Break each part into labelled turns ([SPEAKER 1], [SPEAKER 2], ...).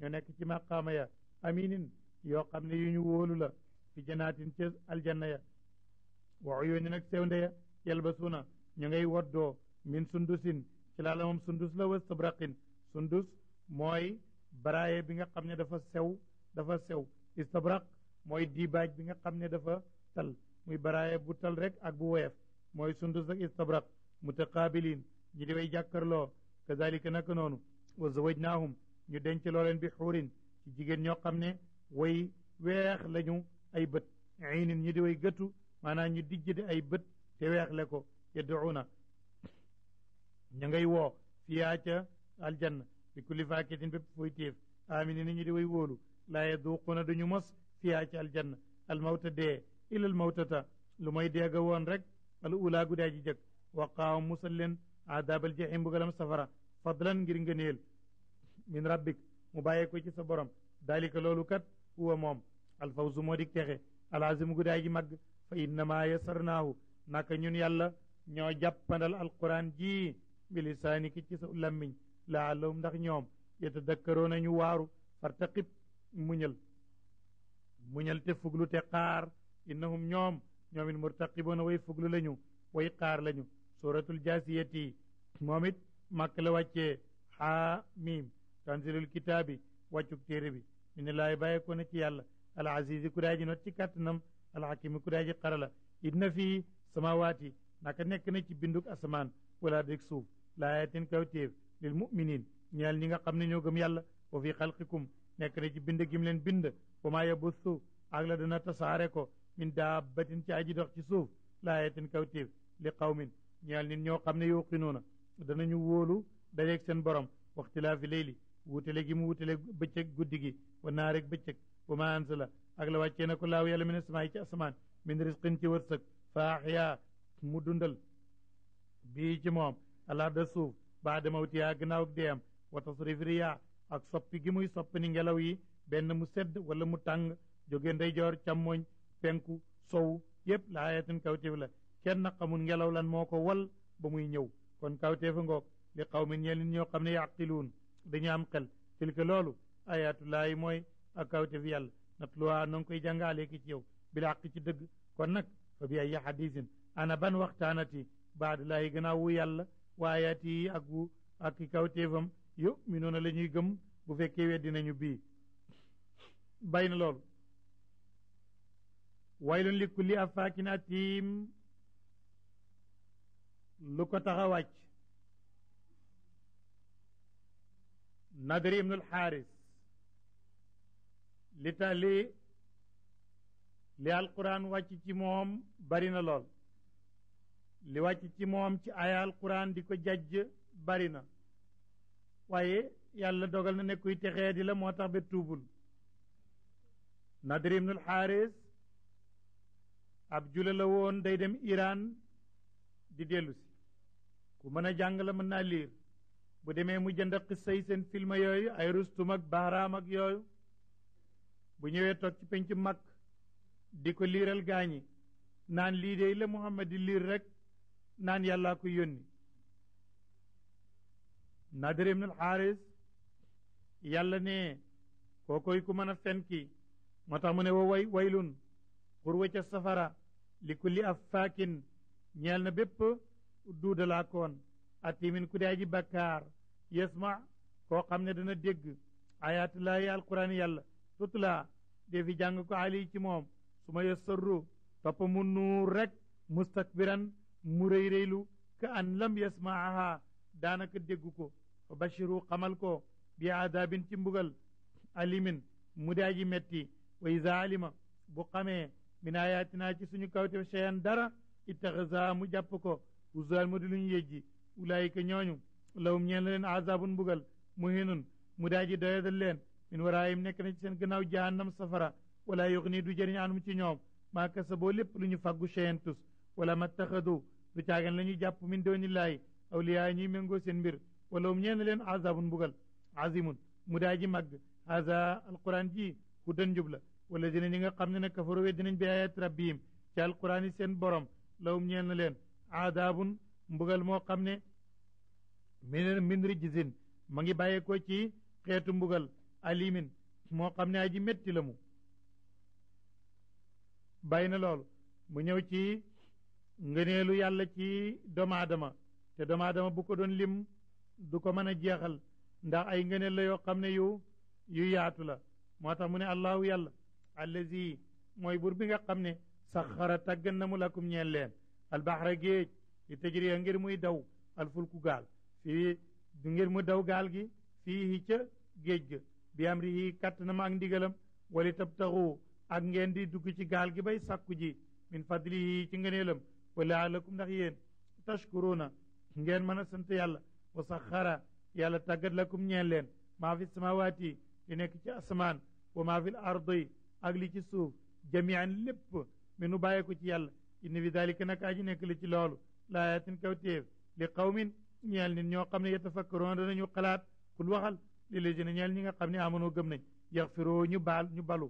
[SPEAKER 1] ñoo nekk ci maqaama ya aminin yoo xam ne yu ñu wóolu la fi janaatin ca aljanna ya wa uyunin ak sewnde ya yalbasuuna ñu ngay woddoo min sundusin ci laala moom sundus la wa stabraqin sundus mooy baraaye bi nga xam ne dafa sew istabraq mooy diibaaj bi nga xam ne dafa tal muy baraaye bu tal rek ak bu woyof mooy sundus ak istabraq mutaqaabiliin ñi di way jàkkarloo kazalika naka noonu wa zawajnaahum ñu denc loo leen bi xuurin ci jigéen ñoo xam ne way weex lañu ay bët aynin ñi di way gëttu maanaam ñu dijj di ay bët te weexle ko yadduuna ña ngay woo fiyaa ca aljanna bi kulli faakitin bépp fuy téef aminin ñi di way wóolu laa yaduuquna duñu mos fiyaa ca aljanna almawta dee ilal mawtata lu may deega woon rek al ulaa guddaa ji jëkk waqaawam musal leen aadaabal jaxim mbugalam safara fadlan ngir ngëneel min rabbik mu bàyyee ko ci sa borom dalika loolu kat huwa moom alfawzu moo dik texe alazimu guddaay ji màgg fa innama yasarnaahu naka ñun yàlla ñoo jàppandal alquran ji bi lisaaniki ci sa lammiñ laallahum ndax ñoom yatadakkaroona ñu waaru fartaqib muñal te fuglu te xaar innahum ñoomin murtaqiboona way fuglu lañu way xaar lañu suratul jaasiyati moom it màkk la wàccee xaamim tanzilul kitaabi wàccuk téere bi mi laay bàyyi ko na ci yàlla al azizi ku daa ji not ci kàttanam al hakimi ku daa ji xarala inna fii samawaati naka nekk na ci binduk asamaan wala dëg suuf laayatin kawtéef lil muminin ñeel ñi nga xam ne ñoo gëm yàlla wa fi xalqikum nekk na ci bind gim leen bind wa maa yabussu ak la dana tasaare ko min daabatin ci aji dox ci suuf laayatin kawtéef li qawmin ñeel nit ñoo xam ne yuqinuuna danañu wóolu dajeeg seen borom waxtilaafi leyli wutale gi mu wutale bëccëg guddi gi wa naarek bëccëg wa ma ansala ak la wàccee na ko laaw yàlla min asamaay ci asamaan min risqin ci wërsëg fa axyaa mu dundal bii ci moom alarda suuf baada mawtihaa gannaaw ak deeyam wa tasrif riyaa ak soppi gi muy soppi ni ngelaw yi benn mu sedd wala mu tàng jóge ndeyjoor càmmooñ penku sow yépp la ayatin kawtéef la kenn xamul ngelaw lan moo ko wal ba muy ñëw kon kawtéefa ngoog li qawmin ñeel nit ñoo xam ne yaqiluun dañu am xel tilka loolu ayatullaahi mooy ak kawtéef yàlla natluwaa na nga koy jàngaale ki ci yow bil haqq ci dëgg kon nag fa bi ay hadisin ana ban waxtaanati baadulaahi gannaaw wu yàlla wa ayati yi ak kawtéefam yuminuuna la ñuy gëm bu fekkee weddi nañu bii bay na loolu waylun li kulli affaakin atiim lu ko tax a wàcc nadri ibnul xaaris li alquran wàcc ci moom bari na lool li wàcc ci moom ci aya alquran di ko jajj bari na waaye yàlla dogal na ne kuy texee di la moo tax ba tuubul nadri ibnul xaaris ab jula la woon day dem Iran di dellu si ku mën a jàng la mën naa liir bu demee mu jënd xissay seen film yooyu ay Rustum ak Bahraam ak yooyu bu ñëwee toog ci penc mag di ko liiral gaañi naan lii de la Muhammad di liir rek naan yàllaa ko yónni Nadir ibn al-Haris yàlla ne kookoy ku mën a fen ki moo tax mu ne wa waylun xurwa ca safara li kulli affaakin ñeel na bépp duudalaakoon atimin ku daa ji bakkaar yasma koo xam ne dana dégg ayatullaahi alquran yàlla tutla defi jàng ko ali ci moom su ma yassarru topp mu nuur rek mustakbiran mu rëy rëylu ka an lam yasmaaha daanaka déggu ko fa bashiru xamal ko bi aadaabin ci mbugal alimin mu daa ji metti wa iza alima bu xamee min ayatina ci suñu kawte cheyan dara ittaxasa mu jàpp ko usual mu di lu ñu yejji ulaayika ñooñu lawum ñeen la leen azabun mbugal muhinun mu daa ji doyadal leen min waraayim nekk na ci seen gannaaw jahannam safara wala yuxni du jëriñ anum ci ñoom maa kasaboo lépp lu ñu faggu cheyan tus wala mattaxadu du caagan la ñuy jàpp min doonillaahi awliyaa ñuy méngoo seen mbir wala um ñeen leen azabun mbugal azimun mu daa ji màgg haza alquran ji hudan njub la wala dina ñi nga xam ne ne kafaru we dinañ bi ayat rabbihim ci alquran yi seen borom lawum ñeen leen aadaabun mbugal moo xam ne min rijzin ma ngi bàyyeekoo ci xeetu mbugal alimin moo xam ne aji métti la mu bàyyi na loolu mu ñëw ci ngëneelu yàlla ci doomu aadama te doomu aadama bu ko doon lim du ko mën a jeexal ndax ay ngëneel la yoo xam ne yu yaatu la moo tax mu ne allahu yàlla allazi mooy bur bi nga xam ne saxara tàggan na mu lakum ñeel leen albaxra géej li tajriya ngir muy daw alfulku gaal fii ngir mu daw gaal gi fii ca géej ga bi amrihi kàttanam ak ndigalam wali tabtaxu ak ngeen di dugg ci gaal gi bay sàkku ji min fadlihi ci ngëneelam wa laalakum ndax yéen tashkuruna ngeen mën a sant yàlla wa saxara yàlla tàggat lakum ñeel leen maa fi samawaati li nekk ci asamaan wa maa fi l ardi ak li ci suuf jamian lépp mi nu bàyyee ko ci yàlla inna fi dalika nag aji nekk li ci loolu laayatin kawtéef li qawmin ñeel nit ñoo xam ne yatafakkaroon danañu xalaat kul waxal li lésina ñeel ñi nga xam ne amonoo gëm nañ yaxfiroo ñu balu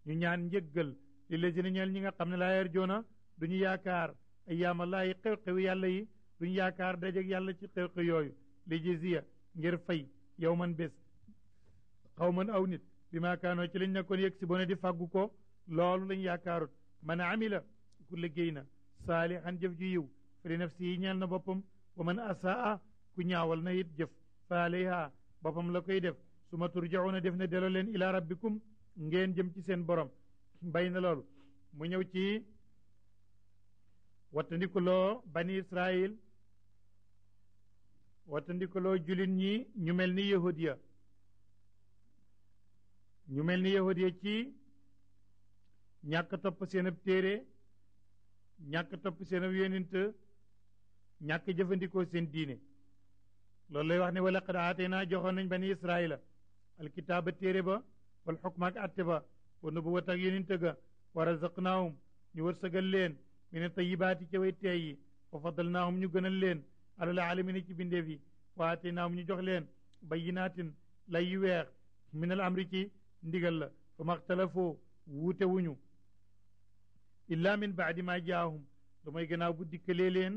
[SPEAKER 1] ñu ñaan njëggal li lésina ñeel ñi nga xam ne laa yarjoona duñu yaakaar ayyaamallaahi xew-xew yàlla yi duñu yaakaar dajeg yàlla ci xew-xew yooyu li jisiya ngir fay yow man bés xaw man aw nit bi maa kaanoo ci lañ nekkoon yëg si bone di fàggu ko loolu lañ yaakaarut man amila ku liggéey na saalihan jëf ju yiw fa li nafsi yi ñeel na boppam wa man asaa ku ñaawal na it jëf fa alayha boppam la koy def su ma turjauna def na delloo leen ila rabbikum ngeen jëm ci seen borom bay na loolu mu ñëw ci wattandikuloo bani israil wattandikuloo julit ñi ñu mel ni yahudiya ci ñàkk topp seen ab téere ñàkk topp seen ab yonent ñàkk jëfandikoo seen diine loolu lay wax ne wala qad aataynaa joxoon nañ bani israila alkitaaba téere ba wal xukma ak atte ba wa nubuwat ak yonent ga wa razaqnaahum ñu wërsëgal leen min tayibaati ca way teey yi wa fadalnaahum ñu gënal leen alal alamina ci bindeef yi wa aataynaahum ñu jox leen bayinaatin lay yu weex min al amri ci ndigal la fa maxtalafoo wuute wuñu illa min baadi ma jaahum lu may gannaaw bu dikkalee leen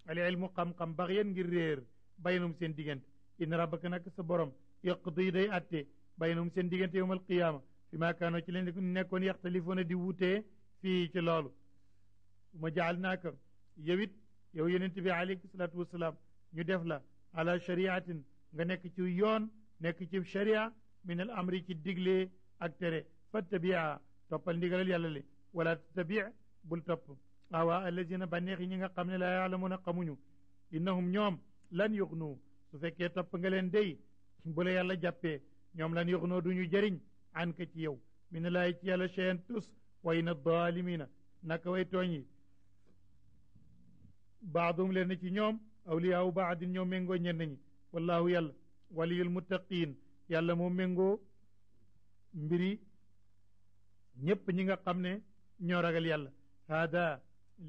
[SPEAKER 1] al ilmu xam-xam baxyan ngir réer baynum seen diggante inna rabbaka nak sa borom yaqdi day atte baynum seen diggante yowmal qiyaama fi maa kaanoo ci leen nekkoon yaxtalifoona di wuutee fii ci loolu ma jaal naaka yow it yow yonent bi alayhi salaatu wasalaam ñu def la ala shariatin nga nekk ci yoon nekk ci sharia min al amri ci digle ak tere fattabia toppal ndigalal yàlla li wala tattabi bul topp awa allazina bànneex yi ñi nga xam ne laa yaalamuuna xamuñu innahum ñoom lan yuxnu su fekkee topp nga leen day bu la yàlla jàppee ñoom lan yuxnoo duñu jëriñ an ka ci yow min laay ci yàlla cheyan tus way na daalimina naka way tooñ yi baadum leen ci ñoom awliyaawu baadin ñoom méngoo ñenn ñi wallahu yàlla waliyul muttaqin yàlla moo méngoo mbiri ñépp ñi nga xam ne ñoo ragal yàlla haada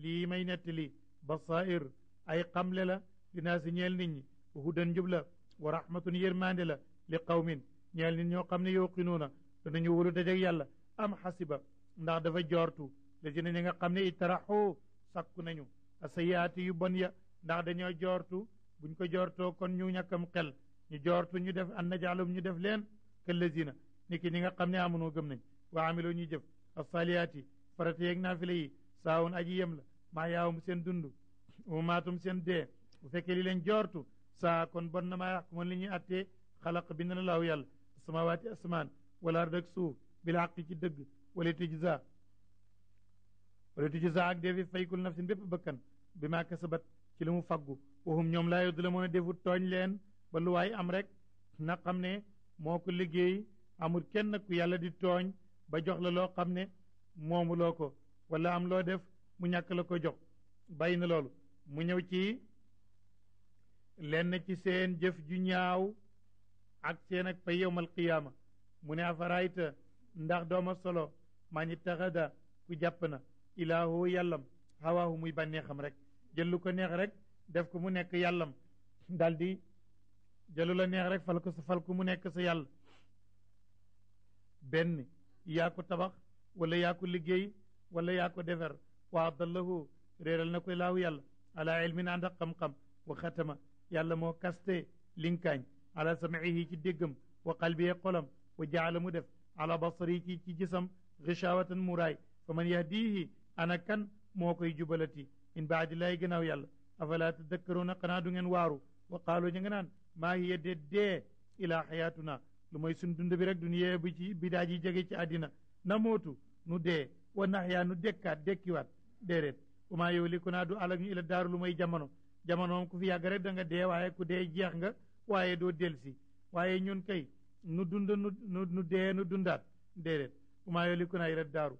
[SPEAKER 1] lii may nettali basair ay xamle la dinaa si ñeel nit ñi wa hudan njub la wa rahmatun yërmande la li qawmin ñeel nit ñoo xam ne yuqinuuna danañu wóolu dajeg yàlla am xasiba ndax dafa joortu la jëne ñi nga xam ne itaraxoo sakku nañu asayaati yu bon ya ndax dañoo joortu buñ ko joortoo kon ñu ñàkkam xel ñu joortu ñu def an najaalum ñu def leen kallazina ni ki ñi nga xam ne amunoo gëm nañ wa amiloo ñuy jëf asaliyaati farata yeeg naafila yi saawun aji yem la maa yaawum seen dund wa maatum seen dee bu fekkee li leen joortu saa kon bon na maa yaxkumoon li ñuy attee xalaq bind na laaw yàlla samawaati asmaan wala ard ak suuf bil xaqi ci dëgg wala tujza ak deefi faykul nafsin bépp bëkkan bi maa kasabat ci li mu faggu waxum ñoom laa yoddu la mën a defut tooñ leen ba lu waay am rek na xam ne moo ko liggéey amul kenn ku yàlla di tooñ ba jox la loo xam ne moomuloo ko wala am loo def mu ñàkk la ko jox bàyyi na loolu mu ñëw ci lenn ci seen jëf ju ñaaw ak seen ak pay yowmal qiyaama mu ne afarayta ndax dooma solo maa ñi taxada ku jàpp na ilaahu yàllam hawaahu muy bànneexam rek jël lu ko neex rek def ko mu nekk yàllam daldi jëlu la neex rek fal ko mu nekk sa yàlla benn yaa ko tabax wala yaa ko liggéey wala yaa ko defar wa adallahu réeral na ko ilaahu yàlla ala ilmin ànd ak xam-xam wa xatama yàlla moo kaste linkaañ ala samihi ci déggam wa qalbi xolam wa jaala mu def ala basari ci gisam gishawatan muraay fa man yahdihi ana kan moo koy jubalati in baadillahi gannaaw yàlla afala tadakkaruuna xanaa du ngeen waaru wa qaalu ñu nga naan maa hiya dee ilaa xayaatuna lu mooy sun dund bi rek duniya bi ci bidaa ji jege ci àddina na mootu nu dee wa naxyaa nu dekkaat dekkiwaat déedéet wa maa yuhlikunaa du alak ñu ila daaru lu mooy jamono moom ku fi yàgg rek da nga dee waaye ku dee jeex nga waaye doo delsi waaye ñun kay nu dund nu dee nu dundaat déedéet wa maa yuhlikunaa ila daaru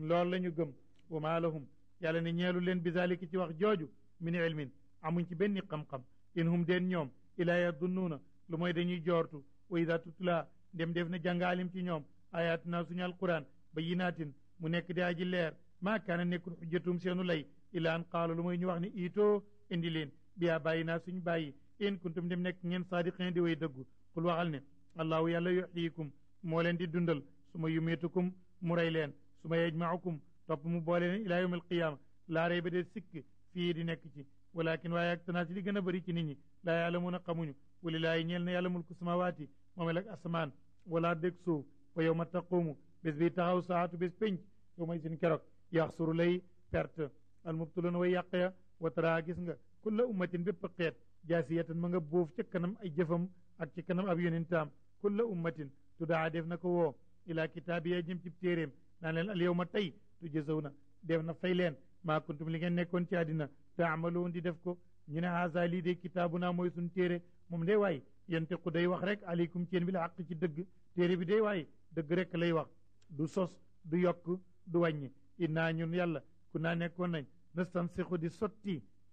[SPEAKER 1] loolu la ñu gëm wa maa lahum yàlla ne ñeelu leen bi zalika ci wax jooju min ilmin amuñ ci benn xam-xam in hum den ñoom ilaa yadunnuuna lu mooy dañuy joortu wa ida tutla ndem def na jàngaalim ci ñoom ayatina suñu alquran bayinaatin mu nekk di aji leer maa kaana nekkul xujjatum seenu lay ila an qaala lu mooy ñu wax ni iitoo indi leen biyaa bàyyi naa suñu bàyyi in kuntum dem nekk ngeen saadiqin di way dëggu qul waxal ne allahu yàlla yuxyikum moo leen di dundal su ma yumiitukum mu rey leen su ma yajmaukum topp mu boole leen ilaa yawm alqiyaama laa rey ba dee sikk fii di nekk ci walakin waaye ak tanaas li gën a bëri ci nit ñi laa yaalamuuna xamuñu walilaahi ñeel na yàlla mulku samawaati moomel ak asamaan wala dég suuf wa yawma taqumu bés bi taxaw saatu bés pénc yow may seen keroog yaxsuru lay perte almubtuluuna way yàq ya wa tara gis nga kulla ummatin bépp xeet jaasiyatan ma nga bóof ca kanam ay jëfam ak ci kanam ab yonentaam kulla ummatin tudaa def na ko woo ilaa kitaabiya jëm ci téeréem naan leen al yawma tey tujzawna def na fay leen maa kuntum li ngeen nekkoon ci àddina taamaloon di def ko ñu ne haasa lii de kitaabuna mooy suñ téere moom day waay yantiqu day wax rek aleykum ci yéen bi la àq ci dëgg téere bi day waay dëgg rek lay wax du sos du yokk du wàññi innaa ñun yàlla ku naa nekkoon nañ nastansixu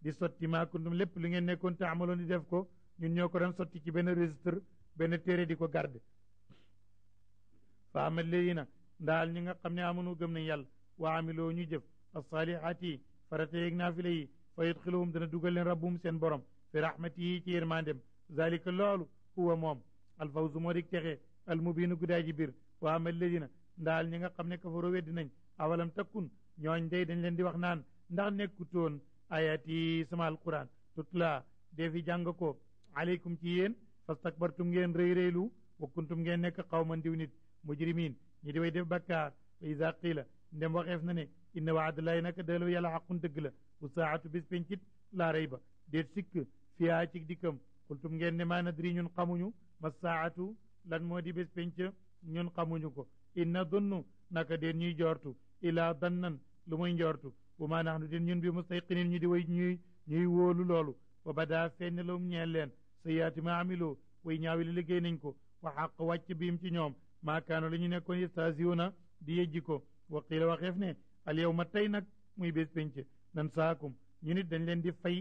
[SPEAKER 1] di sotti maa kuntum lépp lu ngeen nekkoon taamaloon di def ko ñun ñoo ko doon sotti ci benn registre benn téere di ko garde fa amal léegi na ndaal ñi nga xam ne amunu gëm nañ yàlla wa amiloo ñu jëf alsaalihaat yi farata yeeg naafila yi fa yudxiluhum dana dugal leen rabbuhum seen borom fi rahmatihi ci yërmandem zalika loolu huwa moom alfawzu moo dik texe almubiinu guddaay ji biir wa ama alladina ndaal ñi nga xam ne kafaroo weddi nañ awalam takkun ñooñ day dañ leen di wax naan ndax nekkutoon ayat yi sama alquran tutla dee fi jàng ko aleykum ci yéen fastakbartum ngeen rëy rëylu wa kuntum ngeen nekk xawman diw nit mujrimin ñi di way def bakkaar wa iza qiila ndem waxeef na ne inna waadalaay naka delloo yàlla xaqun dëgg la bu saatu bis pencit laa rey ba déet sikk fiyaa ci dikkam kultum ngeen ne maa nadri ñun xamuñu ma saatu lan moo di bis penc ñun xamuñu ko inna dunnu naka déet ñuy joortu ilaa dannan lu muy njortu bu maa nax nu den ñun bi mustayqinin ñu di way ñuy wóolu loolu wa badaa feeñ lawum ñeel leen sayaati ma amiloo way ñaawi li liggéey nañ ko wa xaq wàcc biim ci ñoom maa kaano la ñu nekkoon yastasiuna di yejji ko wa qiila waxeef ne al yawma tey nag muy bés penc nan saakum ñu nit dañ leen di fay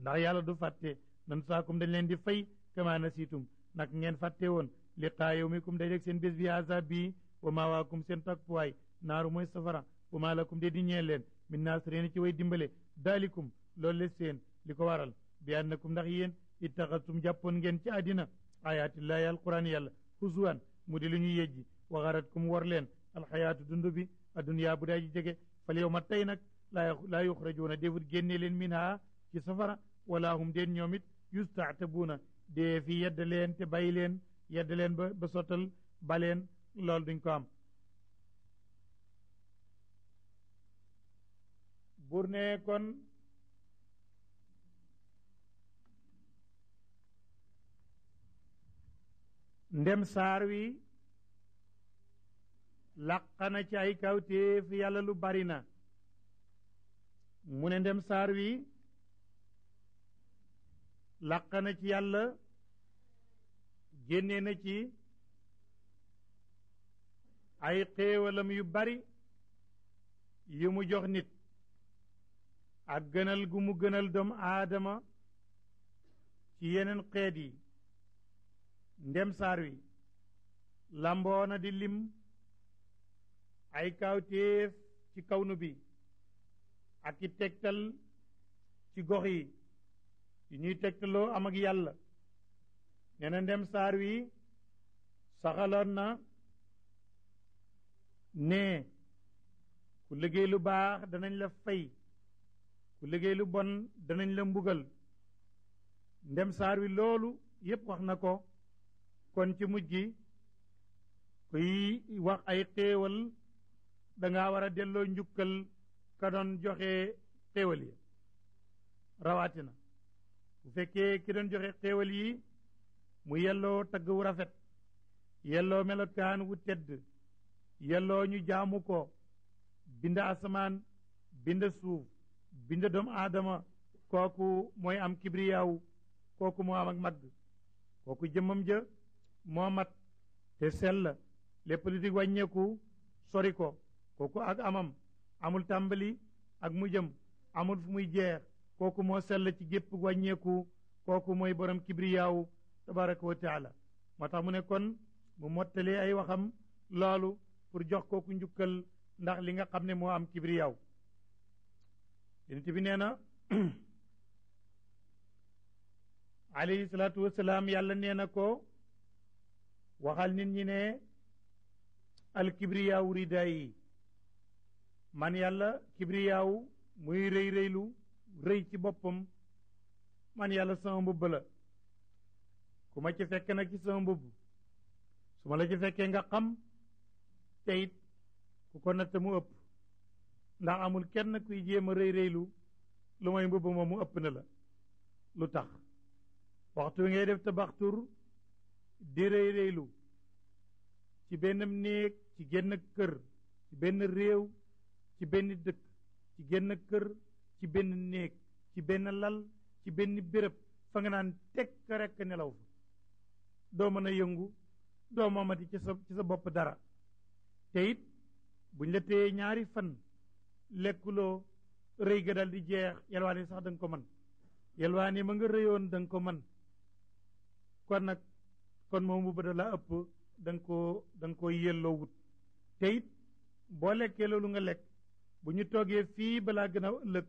[SPEAKER 1] ndax yàlla du fàtte nan saakum dañ leen di fay kama nasiitum nag ngeen fàtte woon liqaa yawmikum day rek seen bés bi azab bi wa mawaakum seen takkuwaay naaru mooy safara wa maa lakum de di ñeel leen min naasiriin ci way dimbale daalikum loolu le seen li ko waral bi annakum ndax yéen ittaxastum jàppoon ngeen ci àddina ayaatillahi alquran yàlla huzuwan mu di lu ñuy yejji wa garatkum war leen alxayaatu dund bi adduniyaa bu daa ji jege fal yow ma tey nag laa yuxrajuuna defut génne leen minha ci safara wala hum deen ñoom it yustaatabuuna dee fi yedda leen te bàyyi leen yedda leen ba sottal baleen loolu duñ ko am bur ne kon ndem saar wi laqana ci ay kawtéef yàlla lu bari na mu ne ndem saar wi laqana ci yàlla génne na ci ay xéewalam yu bari yu mu jox nit ak gënal gu mu gënal doomu aadama ci yeneen xeet yi ndem saar wi lamboona di lim ay kawtéef ci kawnu bi ak i tegtal ci gox yi yu ñuy tegtaloo am ak yàlla nee na ndem saar wi saxaloon na ne ku liggéey lu baax danañ la fay ku liggéey lu bon danañ la mbugal ndem saar wi loolu yépp wax na ko kon ci mujj gi kuy wax ay xéewal danga war a delloo njukkal ka doon joxe xéewal yi rawatina bu fekkee ki doon joxe xéewal yi mu yelloo tagg wu rafet yelloo melokaan wu tedd yelloo ñu jaamu ko bind asamaan bind suuf bind doomu aadama kooku mooy am kibriyaaw kooku moo am ak mag kooku jëmmam ja moo mat te sell lépp lu di wàññeeku sori ko kooku ak amam amul tàmbali ak mujjam amul fu muy jeex kooku moo sell ci gépp wàññeeku kooku mooy borom kibriyaaw tabaraka wa taala moo tax mu ne kon mu mottalee ay waxam loolu pour jox kooku njukkal ndax li nga xam ne moo am kibriyaaw yonent bi nee na alayhi salaatu wasalaam yàlla nee na ko waxal nit ñi ne alkibriyaawu ridaa yi man yàlla kibriyaawu muy rëy rëylu rëy ci boppam man yàlla sama mbubb la ku ma ci fekk nag ci sama mbubb su ma la ci fekkee nga xam te it ku ko natt mu ëpp ndax amul kenn kuy jéem a rëy rëylu lu may mbubb moom mu ëpp na la lu tax waxtu wi ngay def tabaxtur di rëy rëylu ci benn néeg ci genn kër ci benn réew ci benn dëkk ci genn kër ci benn néeg ci benn lal ci benn béréb fa nga naan tekk rekk nelaw fa doo mën a yëngu doo moomati ci sa bopp dara te it buñ la téye ñaari fan lekkuloo rëy ga dal di jeex yelwaan yi sax da nga ko mën yelwaan yi ma nga rëyoon da nga ko mën kon nag kon moom bu bëda la ëpp da nga koo yelloo wut te it boo lekkee loolu nga lekk bu ñu toogee fii balaa gën a ëllëg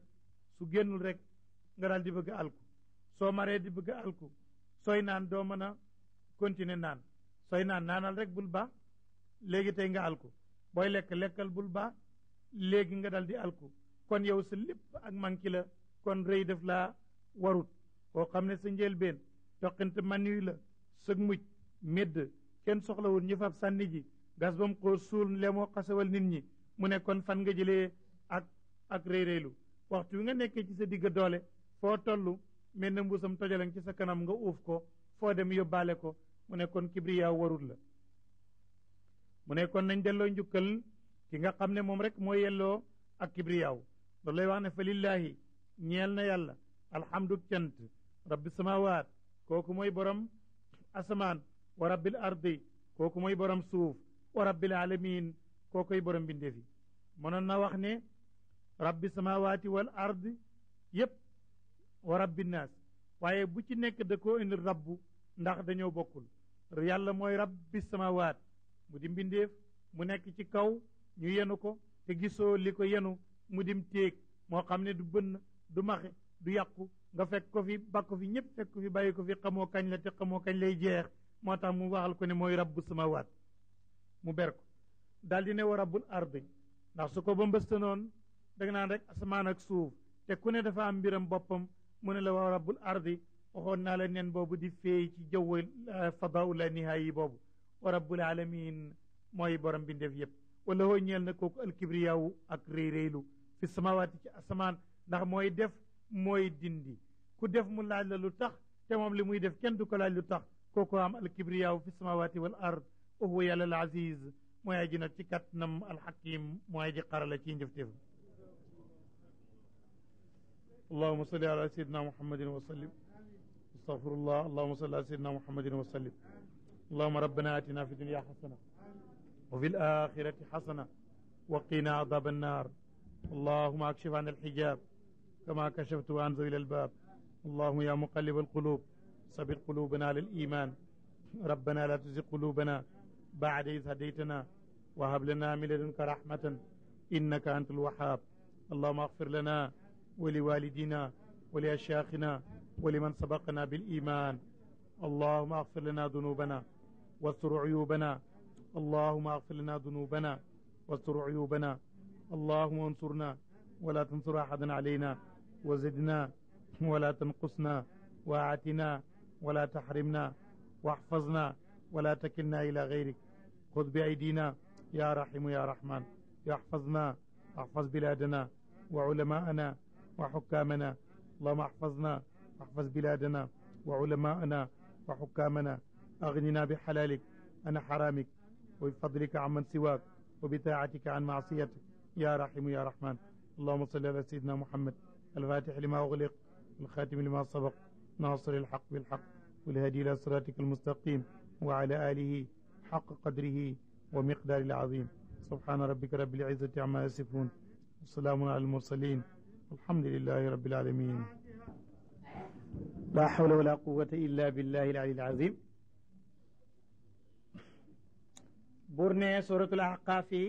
[SPEAKER 1] su génnul rek nga daal di bëgg a alku soo maree di bëgg a alku sooy naan doo mën a continuer naan sooy naan naanal rek bul baax léegi tey nga alku booy lekk lekkal bul baax léegi nga dal di alku kon yow sa lépp ak manki la kon rëy def laa warut koo xam ne sa njëlbeen toqante manuy la sëg muj médd kenn soxlawul ñu fab sànni ji gas ba mu xóor suul le moo xasawal nit ñi mu ne kon fan nga jëlee ak rëy rëylu waxtu wi nga nekkee ci sa digg doole foo toll mel na mbuusam tojalan ci sa kanam nga uuf ko foo dem yóbbaale ko mu ne kon kibriyaa warut la mu ne kon nañ delloo njukkal ki nga xam ne moom rek moo yelloo ak kibriyaaw loolu lay wax ne fa lillaahi ñeel na yàlla alhamdu cant rabbi samawaat kooku mooy borom asamaan wa rabbil ardi kooku mooy borom suuf wa rabbil alamin kookoy borom bindeefi mënoon na wax ne rabbi samawaati wal ardi yépp wa rabbi naas waaye bu ci nekk da koo indi rabbu ndax dañoo bokkul yàlla mooy rabbi samawaat mu di mbindeef mu nekk ci kaw ñu yenu ko te gisoo li ko yenu mu dim téeg moo xam ne du bënn du maxe du yàqu nga fekk ko fi bakko fi ñëpp fekk ko fi bàyyi ko fi xamoo kañ la te xamoo kañ lay jeex moo tax mu waxal ko ne mooy rabbu samawaat mu ber ko daal di ne wa rabbul ardi ndax su ko ba mbëstanoon da nga naan rek asamaan ak suuf te ku ne dafa am mbiram boppam mu ne la wa rabbul ardi waxoon naa la nen boobu di feey ci jaww fadaau la nihaayi boobu wa rabbul alamin mooy borom bindeef yëpp wala hoo ñeel na kooku alkibriyaawu ak réy réylu fi samawaati ci asamaan ndax mooy def mooy dindi ku def mu laaj la lu tax te moom li muy def kenn du ko laaj lu tax kooku am alkibriyaawu fi samawaati wal ard wa huwa yàlla al aziz mooy aji nag ci kattanam alxakim mooy aji xarala ci njëfteef allahuma salli ala sayidina muhammadin wa sallim astaghfirullah allahuma salli ala sayidina muhammadin wa sallim allahuma rabbana atina fi dunya xasana وفي الآخرة حسنة وقنا عذاب النار اللهم اكشف عن الحجاب كما كشفت عن ذوي الألباب اللهم يا مقلب القلوب ثبت قلوبنا على الإيمان ربنا لا تزغ قلوبنا بعد إذ هديتنا وهب لنا من لدنك رحمة إنك أنت الوهاب اللهم اغفر لنا ولوالدينا ولأشياخنا ولمن سبقنا بالإيمان اللهم اغفر لنا ذنوبنا واستر عيوبنا اللهم اغفر لنا ذنوبنا واستر عيوبنا اللهم انصرنا ولا تنصر أحدا علينا وزدنا ولا تنقصنا وأعتنا ولا تحرمنا واحفظنا ولا تكلنا إلى غيرك خذ بأيدينا يا رحيم يا رحمن يحفظنا واحفظ بلادنا وعلماءنا وحكامنا اللهم احفظنا واحفظ بلادنا وعلماءنا وحكامنا أغننا بحلالك عن حرامك وبفضلك عمن سواك وبطاعتك عن معصيتك يا رحيم يا رحمن اللهم صل على سيدنا محمد الفاتح لما أغلق الخاتم لما سبق ناصر الحق بالحق والهدي إلى صراطك المستقيم وعلى آله حق قدره ومقدار العظيم سبحان ربك رب العزة عما يصفون والسلام على المرسلين الحمد لله رب العالمين لا حول ولا قوة إلا بالله العلي العظيم burne suratul ahqaafi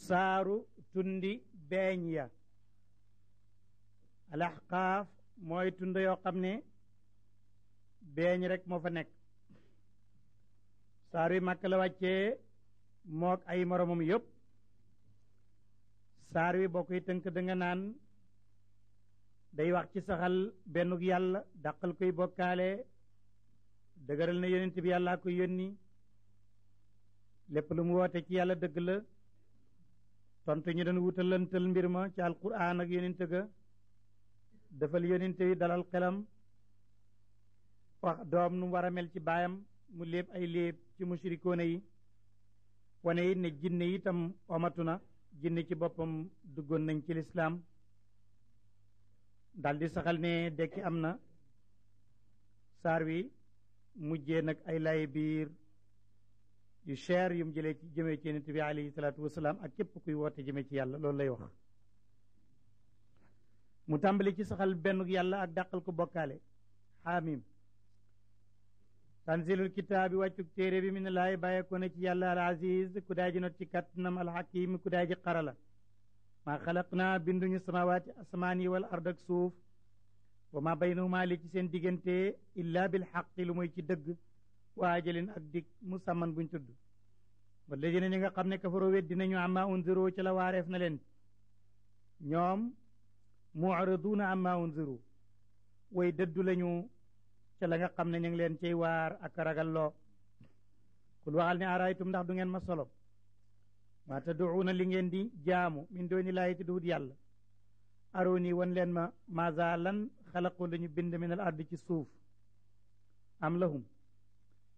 [SPEAKER 1] saaru tundi beeñ ya al ahqaaf mooy tund yoo xam ne beeñ rek moo fa nekk saar wi Makka la wàccee mook ay moromam yëpp saar wi boo koy tënk da nga naan day wax ci saxal bennug yàlla dàqal koy bokkaale dëgëral na yonent bi yàllaa koy yónni lépp lu mu woote ci yàlla dëgg la tontu ñu doon wutalantal mbir ma ci alquran ak yonent ga defal yonent yi dalal xelam wax doom nu mu war a mel ci baayam mu léeb ay léeb ci mushrikoona yi wane it ne jinne itam omatu na jinne ci boppam duggoon nañ ci lislaam daldi saxal ne dekki am na saar wi mujjee nag ay lay biir yu cher yum jëlee ci jëmee ci yonent bi alayhi salaatu wasalaam ak képp kuy woote jëmee ci yàlla loolu lay wax mu tàmbali ci saxal benn yàlla ak dàqal ko bokkaale xaamim tanzilul kitaabi wàccuk téere bi min laay bàyyeekoo na ci yàlla al aziz ku daay ji not ci kàttanam al hakim ku daay ji xarala maa xalaq naa binduñu samawaati asamaan yi wal ard ak suuf wa ma baynahuma li ci seen diggante illa bil xaqi lu muy ci dëgg waa ajalin ak dig musamman buñ tudd wala jëne ñi nga xam ne kafaroo weddi nañu amma unziru ci la waareef na leen ñoom mu'riduna amma unziru way dëddu lañu ca la nga xam ne ñu ngi leen cay waar ak ragalloo kul waxal ne araytum ndax du ngeen ma solo maa tad'uuna li ngeen di jaamu min dooni laahi ti duhut yàlla aroni wan leen ma maza lan xalaqu lañu bind min al ardi ci suuf am lahum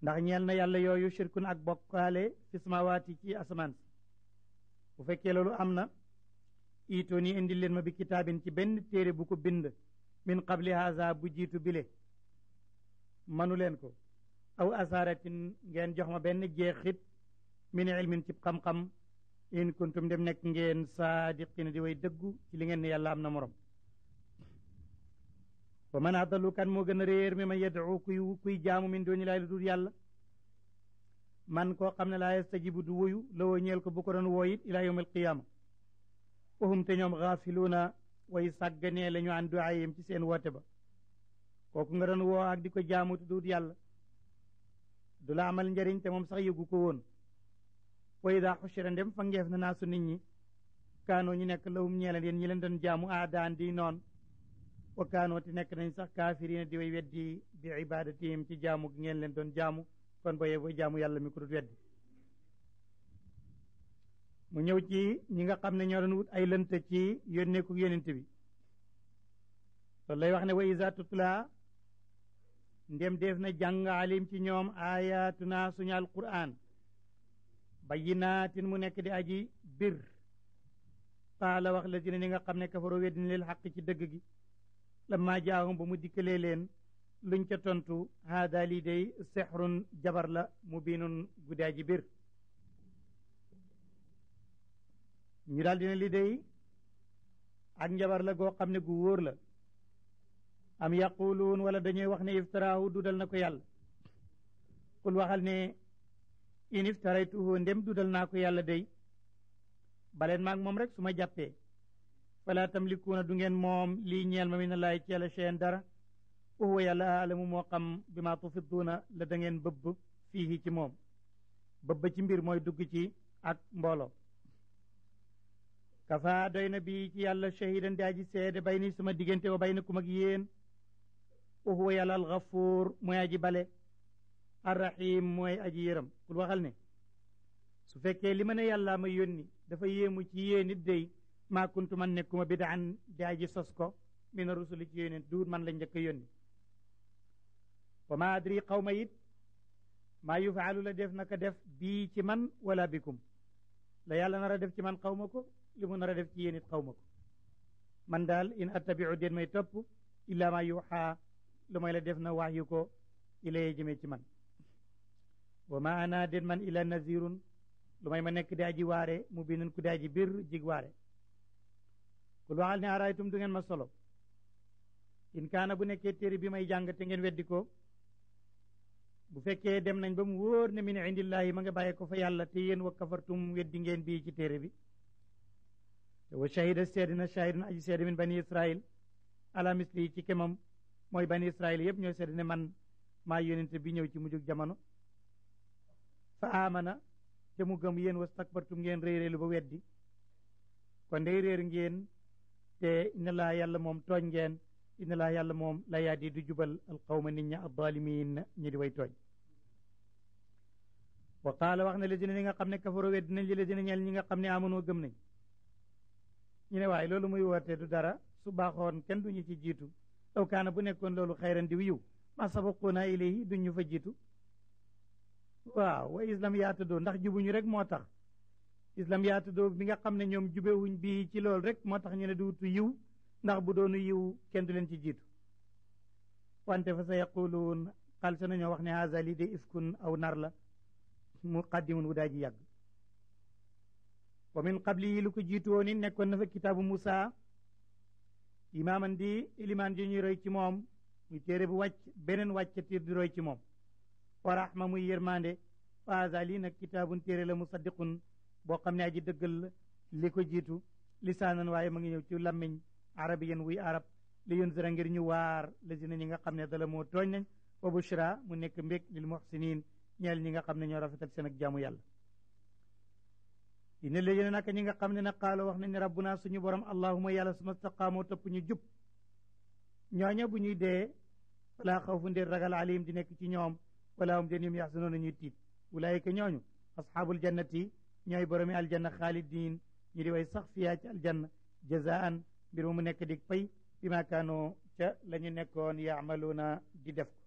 [SPEAKER 1] ndax ñeel na yàlla yooyu shirkun ak bokkaale fi samawaati ci asamaan si bu fekkee loolu am na iitoo ni indi leen ma bi kitaabin ci benn téere bu ko bind min qabli haza bu jiitu bile manu leen ko aw asaratin ngeen jox ma benn jeexit min ilmin ci xam-xam in kuntum dem nekk ngeen saadiqina di way dëggu ci li ngeen ne yàlla am na morom wa man adalu kan moo gën a réer mi ma yad'u kuy jaamu min dooni laay lu dul yàlla man koo xam ne laa yastajibu du wuyu la woo ñeel ko bu ko doon woo it ila yawm alqiyama wahum te ñoom gaafiluuna way sàgganee la ñu an duaayim ci seen woote ba kooku nga doon woo ak di ko jaamu te dul yàlla du la amal njariñ te moom sax yëgu ko woon wa ida xushira ndem fa ngeef na naa su nit ñi kaanoo ñu nekk lawum ñeeleen yéen ñi leen doon jaamu aadaan di noon wa kaanoo te nekk nañ sax kaafiriina di way weddi bi ibadatihim ci jaamu gi ngeen leen doon jaamu kon boye booy jaamu yàlla mi ko dut weddi mu ñëw ci ñi nga xam ne ñoo doon wut ay lënt ci yónneeku yónent bi loolu lay wax ne wa iza tutla ndem def na jàng alim ci ñoom ayatuna suñu alquran bayyinaatin mu nekk di aji bir qaala wax la dina ñi nga xam ne kafaroo weddina lil xaq ci dëgg gi lamma jaahum ba mu dikkalee leen luñ ca tontu haada lii day sexrun jabar la mubinun guddaa ji bir ñu daal dina lii day ak njabar la goo xam ne gu wóor la am yaquluun wala dañuy wax ne iftaraahu dudal na ko yàlla kul waxal ne in iftaraytuhu ndem dudal naa ko yàlla day baleen maag moom rek su ma jàppee fala tamlikuuna du ngeen moom lii ñeel ma min allahi ci yàlla cheyan dara wa huwa yàlla aalamu moo xam bi ma tufiduuna la da ngeen bëbb fii ci moom bëbb ci mbir mooy dugg ci ak mbooloo kafa doy na bi ci yàlla shahidan di aji seede bay ni sama diggante wa baynakum ak yéen wa huwa yàlla algafuur mooy aji bale arrahim mooy aji yërëm kul waxal ne su fekkee li ma ne yàlla ma yónni dafa yéemu ci yéen it day maa kuntu man nekkuma bidaan di aji sos ko mina rusuli ci yónent duut man la njëkk a yónni wa ma adri xawma it maa yufaalu la def naka def bii ci man wala bikum la yàlla nar a def ci man xawma ko li mu nar a def ci yéen it xawma ko man daal in attabiu den may topp illa ma yuxaa lu may la def na wax yu ko ilaye jëmee ci man wa ma ana den man illa nazirun lu may ma nekk di aji waare mu binun ku di aji bir jig waare kul waxal ne araytum du ngeen ma solo in kaana bu nekkee téere bi may jàng te ngeen weddi ko bu fekkee dem nañ ba mu wóor ne min indillahi ma nga bàyyee ko fa yàlla te yéen wa kafartum weddi ngeen bii ci téere bi te wa shahida seedi na shahidun aji seedi min bani israil ala misli ci kemam mooy bani israil yëpp ñooy seedi ne man maa yónente bi ñëw ci mujjug jamono fa amana te mu gëm yéen wastakbartum ngeen réeréelu ba weddi kon day réer ngeen te inna laa yàlla moom tooñ ngeen inna laa yàlla moom la yaadi du jubal alqawma nit ña azzalimin ñi di way tooñ wa qaala wax na lazina ñi nga xam ne kafaro weddi nañ li lazina ñeel ñi nga xam ne amonoo gëm nañ ñu ne waaye loolu muy woote du dara su baaxoon kenn duñu ci jiitu law kaana bu nekkoon loolu xayran di wiyu ma sabaquuna ilayhi duñ ñu fa jiitu waaw wa islam yaatadoo ndax jubuñu rek moo tax islam yaatadoo bi nga xam ne ñoom jubewuñ bi ci loolu rek moo tax ñu ne du wutu yiw ndax bu doonu yiw kenn du leen ci jiitu wante fa sa yaquluun xal sa nañoo wax ne haza lii de ifkun aw nar la muqaddimun wu daa ji yàgg wa min qabli yi lu ko jiitu woon it nekkoon na fa kitaabu Musa imaaman di ilimaan ji ñuy roy ci moom muy téere bu wàcc beneen wàccatiir di roy ci moom wa rahma muy yërmande wa haza lii nag kitaabun téere la musaddiqun boo xam ne aji dëggal li ko jiitu lisaanan waaye ma ngi ñëw ci lammiñ arabiyan wuy arab li yunzira ngir ñu waar lazina ñi nga xam ne dala moo tooñ nañ wa bushra mu nekk mbég lil muhsinin ñeel ñi nga xam ne ñoo rafetal seen ak jaamu yàlla ina lazina naka ñi nga xam ne na qaalo wax nañ ne rabbuna suñu borom allahuma yàlla suma staqaamoo topp ñu jub ñooña bu ñuy dee falaa xawfu ndéer ragal alim di nekk ci ñoom wala hum den ñoom yaxzanoona ñuy tiit ulaayika ñooñu asxaabul jannati ñooy boromi aljanna xaalidin ñi di way sax fiyaa ci aljanna jazaan mbir mu nekk dig pay bi ma kaanoo ca la ñu nekkoon yaamaluuna di def ko